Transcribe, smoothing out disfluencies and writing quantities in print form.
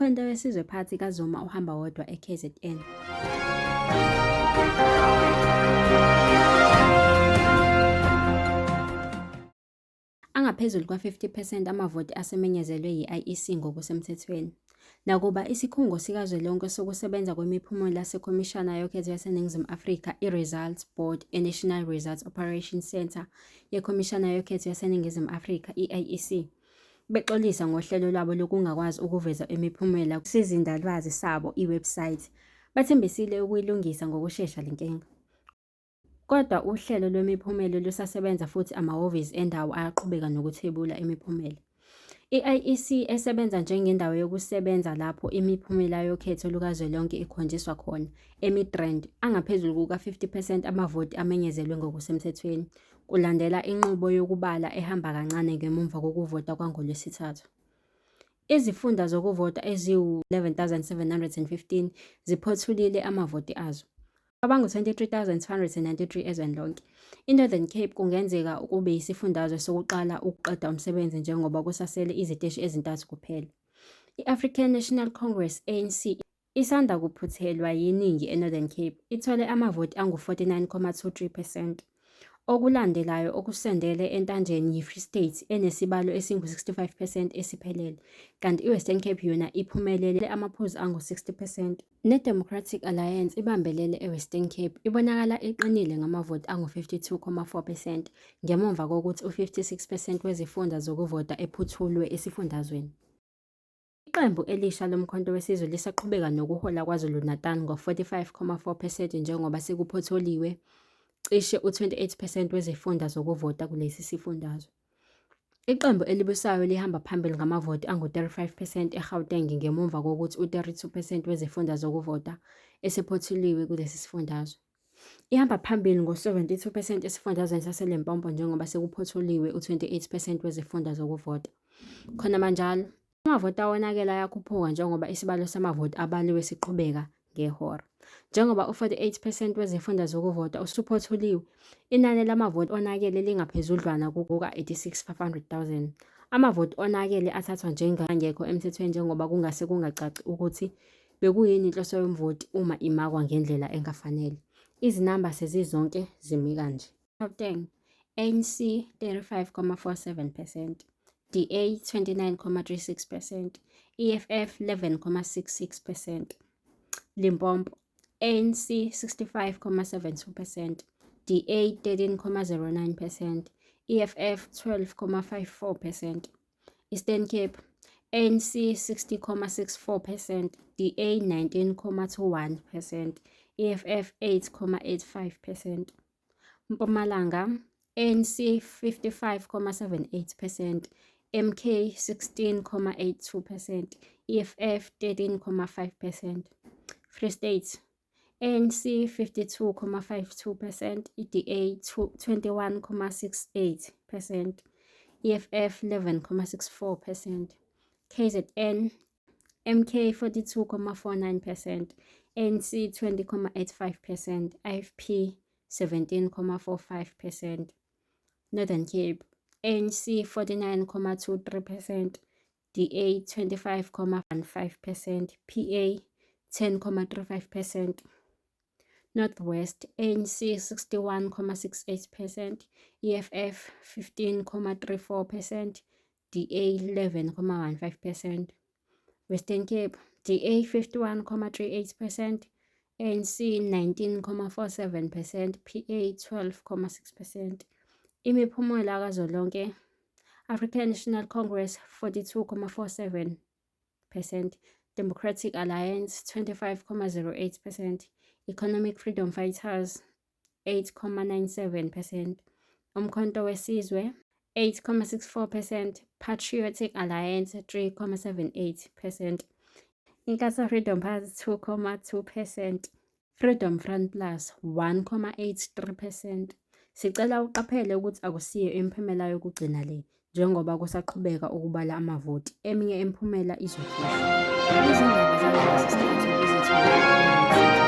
Umkhonto weSizwe Party kaZuma uhamba wodwa eKZN. Angaphezulu kwa-50 percent amavoti asemenyezelwe yi-IEC ngokusemthethweni. Nakuba isikhungo sikazwelonke sokusebenza kwemiphumela seKhomishana Yokhetho yaseNingizimu Afrika, i-Results Board eNational Results Operations Centre yeKhomishana Yokhetho yaseNingizimu Afrika, i-IEC, bexolisa ngohlelo lwabo lokungakwazi ukuveza imiphumela kusizindalwazi sabo, i-website, bathembisile ukuyilungisa ngokushesha le nkinga. Kodwa uhlelo lwemiphumela lusasebenza futhi amahhovisi endawo ayaqhubeka nokuthwebula imiphumela. I-IEC esebenza njengendawo yokusebenza lapho imiphumela yokhetho lukazwelonke ikhonjiswa khona, eMidrand, angaphezulu kuka-50 percent amavoti amenyezelwe ngokusemthethweni, kulandela inqubo yokubala ehamba kancane ngemuva kokuvota kwangoLwesithathu. Izifunda zokuvota eziwu-11,715 ziphothulile amavoti azo. Abangu-23,293 ezweni lonke. I-Northern Cape kungenzeka kube yisifundazwe sokuqala ukuqeda umsebenzi njengoba kusasele iziteshi ezintathu kuphela. I-African National Congress, ANC, isanda kuphuthelwa yiningi eNorthern Cape, ithole amavoti angu-49.23 percent. Okulandelayo okusondele entanjeni yiFree State enesibalo esingu-65 percent esiphelele, kanti iWestern Cape yona iphumelele amaphuzu angu-60 percent. NeDemocratic Alliance ibambelele eWestern Cape ibonakala iqinile ngamavoti angu-52.4 percent ngemuva kokuthi u-56 percent wezifunda zokuvota ephuthulwe esifundazweni. Iqembu elisha loMkhonto weSizwe lisaqhubeka nokuhola KwaZulu-Natal ngo-45.4 percent njengoba sekuphothuliwe cishe u-28 percent wezifunda zokuvota kulesi sifundazwe. Iqembu elibusayo lihamba phambili ngamavoti angu-35 percent eGauteng ngemuva kokuthi u-32 percent wezifunda zokuvota esephothuliwe kulesi sifundazwe. Ihamba phambili ngo-72 percent esifundazweni saseLimpopo njengoba sekuphothuliwe u-28 percent wezifunda zokuvota. Khonamanjalo, amavoti awonakele ayakhuphuka njengoba isibalo samavoti abaliwe siqhubeka ngehora. Njengoba u-48 percent wezifunda zokuvota usuphothuliwe, inani lamavoti onakele lingaphezudlwana kuka-86 500,000. Amavoti onakele athathwa njengangekho emthethweni njengoba kungase kungacaci ukuthi bekuyini inhloso yomvoti uma imakwa ngendlela engafanele. Izinamba sezizonke zimi kanje. Gauteng, ANC 35.47 percent, DA 29.36 percent, EFF 11.66 percent. Limpopo, ANC 65.72 percent, DA 13.09 percent, EFF 12.54 percent. Eastern Cape, ANC 60.64 percent, DA 19.21 percent, EFF 8.85 percent. Mpumalanga, ANC 55.78 percent, MK 16.82 percent, EFF 13.5 percent. Free State, ANC 52.52 percent, iDA 21.68 percent, EFF 11.64 percent, KZN, MK 42.49 percent, ANC 20.85 percent, IFP 17.45 percent. Northern Cape, ANC 49.23 percent, DA 25.15 percent, PA 10.35 percent. North West, ANC 61.68 percent, EFF 15.34 percent, DA 11.15 percent. Western Cape, DA 51.38 percent, ANC 19.47 percent, PA 12.6 percent. Imiphumela kazwelonke, African National Congress 42.47 percent, Democratic Alliance 25.08 percent, Economic Freedom Fighters 8.97 percent, Umkhonto weSizwe 8.64 percent, Patriotic Alliance 3.78 percent, Inkatha Freedom Party 2.2 percent, Freedom Front Plus 1.83 percent. Sicela uqaphele ukuthi akusiyo imiphumela yokugcina le njengoba kusaqhubeka ukubala amavoti, eminye imiphumela izokhishwa. Izindaba zangalesi sikhathi ubuzithola.